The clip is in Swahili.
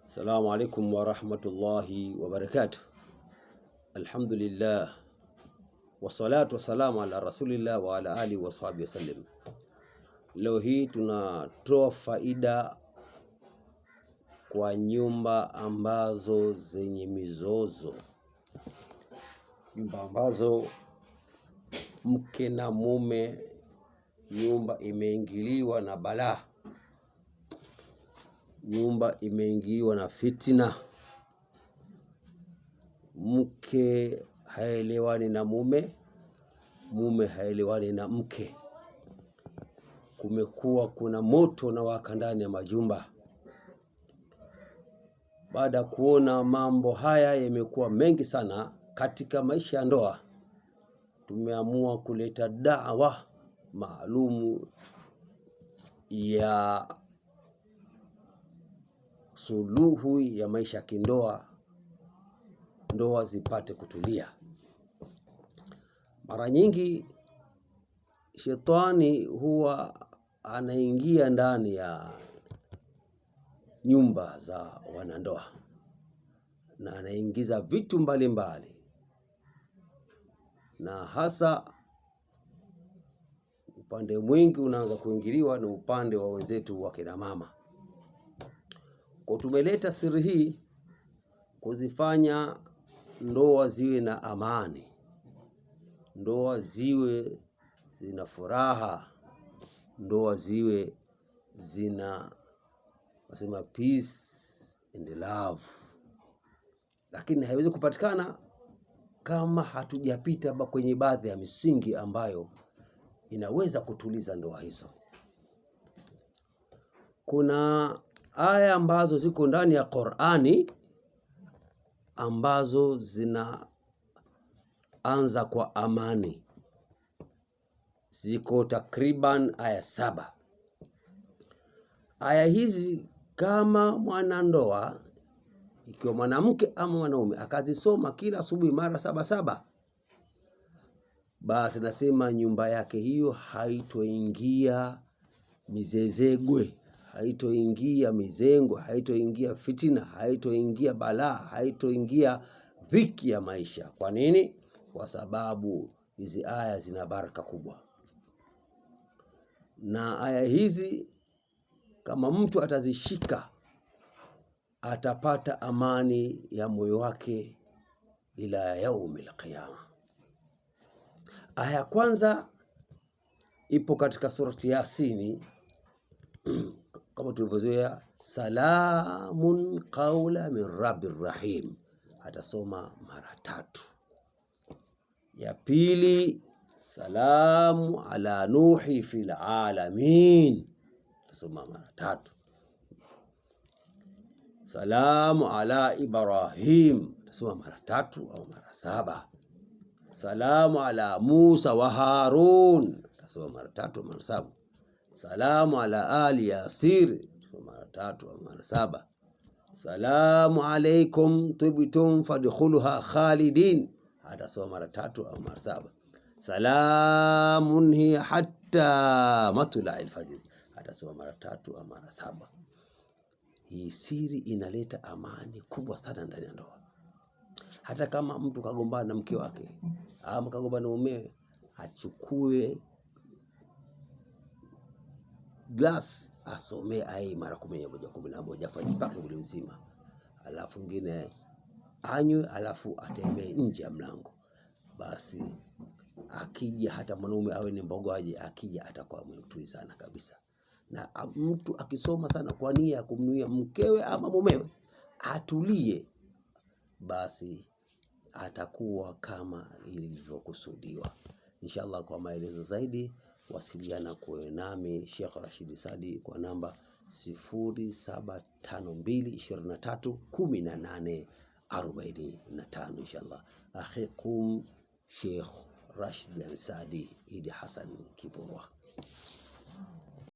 Assalamu alaikum warahmatullahi wabarakatuh. Alhamdulillah wassalatu wassalamu ala rasulillah wa ala alihi wasahbihi wasallam. Leo hii tunatoa faida kwa nyumba ambazo zenye mizozo, nyumba ambazo mke na mume, nyumba imeingiliwa na balaa, nyumba imeingiliwa na fitina, mke haelewani na mume, mume haelewani na mke. Kumekuwa kuna moto na waka ndani ya majumba. Baada ya kuona mambo haya yamekuwa mengi sana katika maisha ya ndoa, tumeamua kuleta dawa maalumu ya suluhu ya maisha ya kindoa, ndoa zipate kutulia. Mara nyingi shetani huwa anaingia ndani ya nyumba za wanandoa na anaingiza vitu mbalimbali mbali, na hasa upande mwingi unaanza kuingiliwa ni upande wa wenzetu wa kina mama. Kwa tumeleta siri hii kuzifanya ndoa ziwe na amani, ndoa ziwe zina furaha, ndoa ziwe zina wasema peace and love, lakini haiwezi kupatikana kama hatujapita kwenye baadhi ya misingi ambayo inaweza kutuliza ndoa hizo. Kuna aya ambazo ziko ndani ya Qur'ani ambazo zinaanza kwa amani, ziko takriban aya 7. Aya hizi kama mwanandoa, ikiwa mwanamke ama mwanaume, akazisoma kila asubuhi mara 7 7, basi nasema nyumba yake hiyo haitoingia mizezegwe, haitoingia mizengo, haitoingia fitina, haitoingia balaa, haitoingia dhiki ya maisha. Kwa nini? Kwa sababu hizi aya zina baraka kubwa, na aya hizi kama mtu atazishika atapata amani ya moyo wake ila yaumil qiyama. Aya ya kwanza ipo katika surati Yasini kama tulivyozoea, salamun qawla min rabbir rahim, atasoma mara 3. Ya pili, salamu ala nuhi fil alamin, atasoma mara 3. Salamu ala Ibrahim, atasoma mara 3 au mara 7. Salamu ala Musa wa Harun, atasoma mara 3 au mara 7. Salamu ala ali Yasir, mara 3 au mara 7. Salamu alaikum tibtum fadkhuluha khalidin, atasoma mara 3 au mara 7. Salamun hiya hatta matla alfajr, atasoma mara 3 au mara 7. Hii siri inaleta amani kubwa sana ndani ya ndoa. Hata kama mtu kagombana na mke wake ama kagombana na mumewe, achukue glass asomee ai mara 11 11, afajipake mwili mzima, alafu ngine anywe, alafu atembee nje ya mlango. Basi akija hata mwanaume awe ni mbogoaje, akija atakuwa mwenye kutulizana kabisa. Na mtu akisoma sana kwa nia ya kumnuia mkewe ama mumewe atulie, basi atakuwa kama ilivyokusudiwa. Inshallah, kwa maelezo zaidi wasiliana kwa nami Sheikh Rashid Saadi kwa namba 0752 23 18 45. Inshallah, akhikum Sheikh Rashid Saadi Idi Hassan Kiburwa.